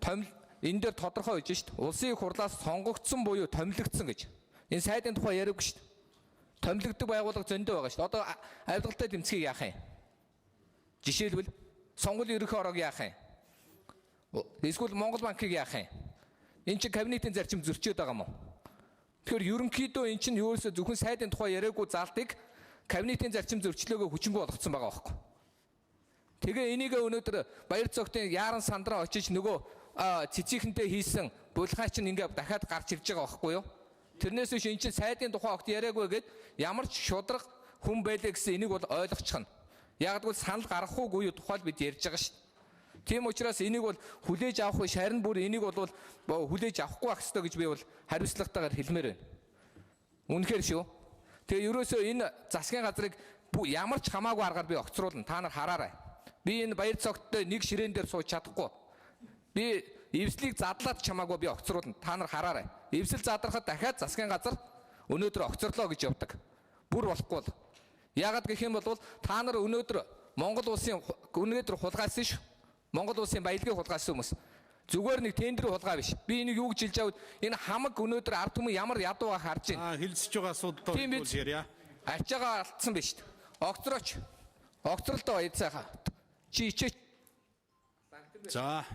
Том энэ дээр тодорхой байж шít. Улсын их хурлаас сонгогдсон буюу томилогдсон гэж. Энэ сайдын тухай яриаггүй шít. Томилогддог байгууллага зөндөө байгаа шít. Одоо авилгалтай тэмцгийг яах юм? Жишээлбэл сонгуулийн ерөнхий ороог яах юм? Эсвэл Монгол банкыг яах юм? Энэ чинь кабинетийн зарчим зөрчөөд байгаа юм уу? Тэгэхээр ерөнхийдөө эн чинь ерөөсөө зөвхөн сайдын тухай яриаггүй заалтыг кабинетийн зарчим зөрчлөөгөө хүчингү болгоцсон байгаа байхгүй. Тэгээ энийг өнөөдөр баяр цогтын яаран сандраа очиж нөгөө цэцийнхэнтэй хийсэн булхай чинь ингээ дахиад гарч ирж байгаа байхгүй юу? Тэрнээс биш эн чинь сайдын тухай огт яриаггүй гэд ямар ч шудраг хүн байлаа гэсэн энийг бол ойлгочих нь. Яг гэвэл санал гаргах уугүй юу тухай л бид ярьж байгаа шүү дээ. Тийм учраас энийг бол хүлээж авах биш харин бүр энийг бол хүлээж авахгүй байх ёстой гэж би бол хариуцлагатайгаар хэлмээр байна. Үнэхээр шүү. Тэгээ ерөөсөө энэ засгийн газрыг ямар ч хамаагүй аргаар би огцруулна. Та нар хараарай. Би энэ баяр цогттой нэг ширээн дээр сууж чадахгүй. Би эвслийг задлаад ч хамаагүй би огцруулна. Та нар хараарай. Эвсэл задрахад дахиад засгийн газар өнөөдөр огцорлоо гэж явдаг. Бүр болохгүй бол. Яагаад гэх юм бол та нар өнөөдөр Монгол улсын өнөөдөр хулгайлсан шүү. Монгол улсын баялагийг хулгайлсан хүмүүс. Зүгээр нэг тендер хулгай биш. Би энийг юу гэж хэлж аваад энэ хамаг өнөөдөр ард түмэн ямар ядуу байх харж байна. Аа, хэлцэж байгаа асуудал Тийм биз? ярья. Ачаагаа алдсан биш. Огцрооч. Огцролтоо баяр сайхан. Чи ичээч. За.